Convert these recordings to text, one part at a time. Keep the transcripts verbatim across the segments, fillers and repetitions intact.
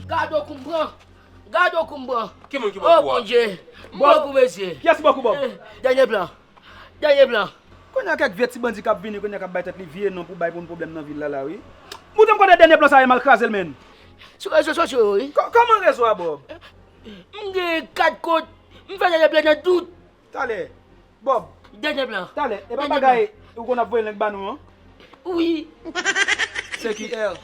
Gade w kou m pran. Gade w kou m pran. Ki moun ki bòkou a? Oh, Bondye. M bòkou, mesye. Kiyès ki bòkou, Bòb? Eh, dènye plan. Dènye plan. Kounye a kèk vye ti bandi k ap vini, kounye a k ap bay tèt li vye non pou bay pou n pwoblèm nan vil la, la, wi. Moute m kote dènye plan sa ye, m al kraze l, menn. Sou rezo sosyo yo, wi. Kò-, kòman rezo a, Bòb? M gen kat kont. M fè dènye plan nan tout. Talè. Bòb. Dènye plan. Talè. E pa bagay ou konn ap voye lènk ba nou an? Wi. Seki L.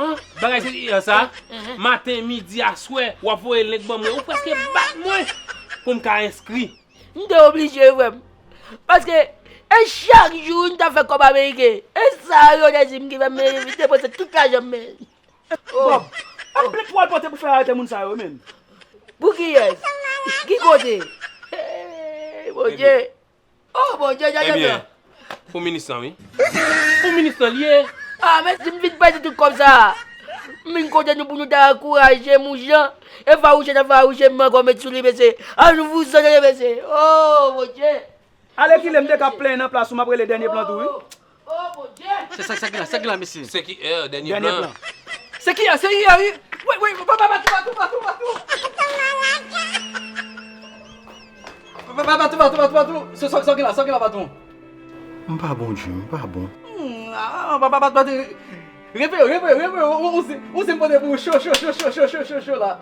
An? Bagay Seki L sa? Maten, midi, aswè, w ap voye lènk ban mwen. Ou prèske bat mwen pou m ka enskri. M te oblije, frè m. Paske e chak jou m t ap fè kòb ameriken. E sa yo te di m ki fè m depanse tout lajan m, men. Bòb, anpil pou w al pote pou fè arete moun sa yo, menn. Pou kiyès? Ki kote? Hey, Bondye. Oh, Bondye, dènye plan. Ebyen, pou minis lan, wi. Pou minis lan, li ye. Ah, men si m vin pèdi tout kòb sa. M vin kote nou pou nou ta ankouraje Moujan. E fawouche nan fawouche m ankò met sou li, mesye. An nou vouzan, mesye. Oh, Bondye. Alekile, m te ka plenyen nan plas ou, m ap rele dènye plan tou, wi. Oh, Bondye. Se sa, sa ki la, sa ki la, mesye. Seki L, dènye plan. Seki L, Seki L, wi. Wi, wi, pa, pa, pa tou, pa tou, pa tou, pa tou. Pa, pa, pa tou, pa tou, pa tou, pa tou. Sa, sa, sa ki la, sa ki la, patwon. M pa bon, Jim, m pa bon. Hmm, ah, pa, pa, pa, pa, reve, reve, reve, ou, ou, ou, ou, ou, se m pote pou ou cho, cho, cho la.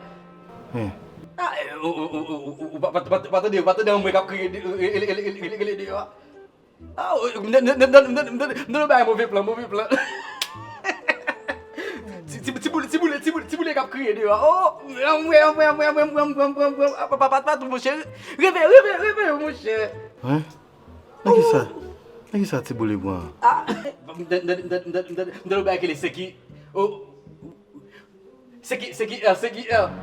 Hein. Ah, eh, ou, ou, ou, ou, ou, ou pa, pa, pa, pa tande, pa tande anmwe k ap kriye de, rele, rele, rele, rele, rele deyò a. Ah, oh, m, m, m, m, bay move plan, move plan. Ti, ti, ti boule, ti boule, ti boule, ti boule k ap kriye deyò. Oh, anmwe, anmwe, anmwe, anmwe, anmwe, anmwe, anmwe, anmwe, pa, pa, pa, pa, pa, monchè. Reve, reve, reve, monchè. Hein? Nan ki sa? Nan ki sa ti boule pran? Ah, m, m, bay kele seki. Oh. Seki, seki L, seki L.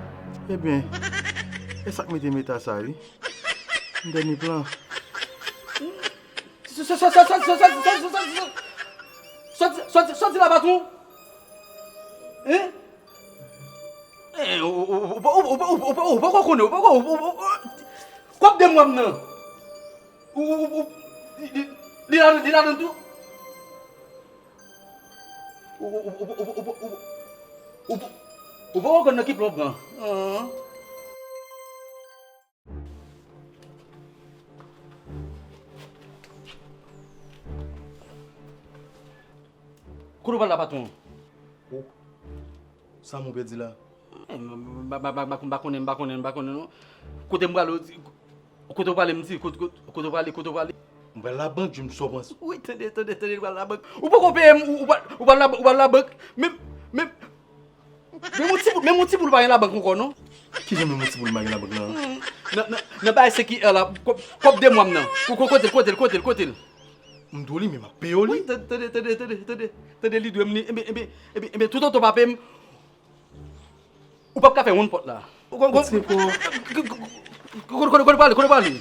Ebyen, e sa k mete m eta sa, wi. Dènye plan. Sò-, sò-, sò-, sòti, sòti la, patwon. Hein? Eh, ou, ou, ou, ou, ou, ou, ou, ou, ou poko konnen, ou poko, ou, ou, ou, ou, kòb de mwa m nan. Ou, ou, ou, ou, li, li, li la, li ladan tou. Ou, ou, ou, ou, ou, ou, ou, ou, ou, ou poko konn nan ki plan w pran. An. Kote w pral la, patwon? Sa m ou pèdi la? Eh, m, m, m, m pa konnen, m pa konnen, m pa konnen, non. Kote m prale, kote w prale, m di, kote, kote, kote w prale, kote w prale? M pral labank, Jim, sa w panse? Wi, tande, tande, tande, l pral labank. Ou poko peye m, ou, ou pral, ou pral la, ou pral labank. Men, men, men yon ti boul, men yon ti boul pa gen labank ankò, non. Kijan men yon ti boul pa gen labank nan? Hmm, nan, nan, nan bagay seki L la, kòb, kòb de mwa m nan. Ko-, ko-, kote l, kote l, kote l, kote l? M di w li, men m ap peye w li. Wi, tande, tande, tande, tande, tande, tande, li dwe m li. Enben, enben, enben, enben, toutotan w pa peye m, ou p ap ka fè wonn pòt la. Ou kon-, kon-, kote, kote, kote, kote w prale, kote w prale?